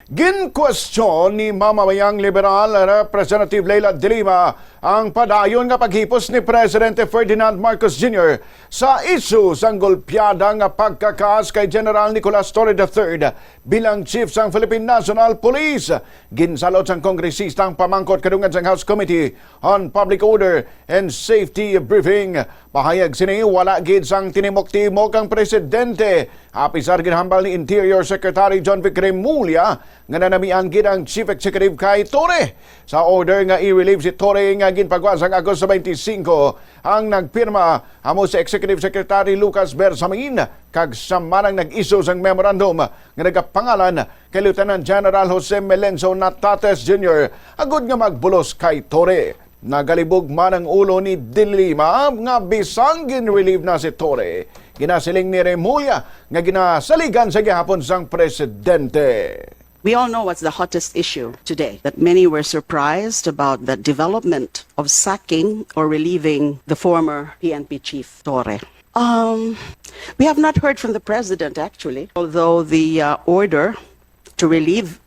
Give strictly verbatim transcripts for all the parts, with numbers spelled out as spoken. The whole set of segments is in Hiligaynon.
Ginkwestiyon ni mamamayang Liberal Representative Leila de Lima ang padayon nga paghipos ni Presidente Ferdinand Marcos Junior sa isyu sang golpeada nga pagkakas kay General Nicolas Torre the third bilang Chief sang Philippine National Police. Ginsalot sang kongresista ang pamangkot kadungan sang House Committee on Public Order and Safety briefing. Pahayag sini, wala gid sang tinimok-timok ang presidente, apisar ginhambal ni Interior Secretary John Vic Remulla nga nanamian gid ang Chief Executive kay Torre. Sa order nga i-relieve si Torre nga ginpagwa sang Agosto twenty-five, ang nagpirma amo si Executive Secretary Lucas Bersamin, kag siya man ang nag-issue sang memorandum nga nagapangalan kay Lieutenant General Jose Melenzo Natates Junior agud nga magbulos kay Torre. Nagalibog man ang ulo ni De Lima nga bisan gin-relieve na si Torre, ginasiling ni Remulla nga ginasaligan sa gihapon sang presidente. We all know what's the hottest issue today, that many were surprised about the development of sacking or relieving the former P N P chief, Torre. Um, we have not heard from the president, actually, although the uh, order to relieve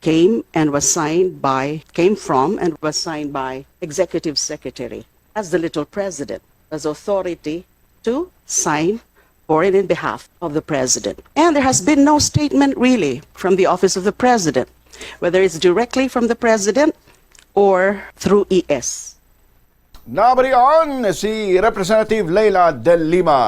came and was signed by, came from and was signed by Executive Secretary as the little president, as authority to sign for and in behalf of the president. And there has been no statement really from the office of the president, whether it's directly from the president or through E S. Nabalian si Representative Leila de Lima.